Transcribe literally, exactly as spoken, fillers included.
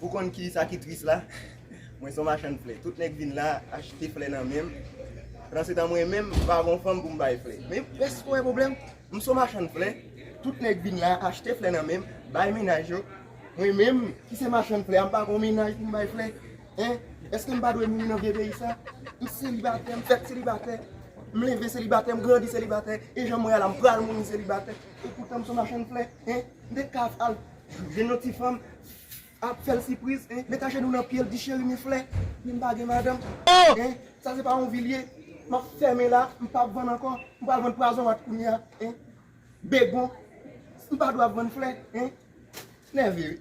Ou konn ki sa ki tris la? Mwen se yon machann flè. Tout nèg vin la, achte flè nan men m. Pandan se tan mwen menm, m pa gon fanm pou m bay flè. Men èske w wè pwoblèm? M se yon machann flè. Tout nèg vin la, achte flè nan men m, bay mennaj yo. Mwen menm, ki se machann flè a, m pa gon mennaj pou m bay flè. Hein? Èske m pa dwe mouri nan vye peyi sa? M selibatè, m fèt selibatè. M leve selibatè, m grandi selibatè. E jan m wè a la, m pral mouri selibatè. E poutan m se yon machann flè. Hein? M te ka al jwenn yon ti fanm, ap fè l sipriz, hein? Met ajenou nan pye l, di, "Cheri, men flè, men m pa gen madanm." Hein? Sa se pa yon vi l ye. M ap fèmen la, m p ap vann ankò. M pral vann pwazon rat kounye a, hein? Begon. M pa dwe ap vann flè, hein? Nève, wi.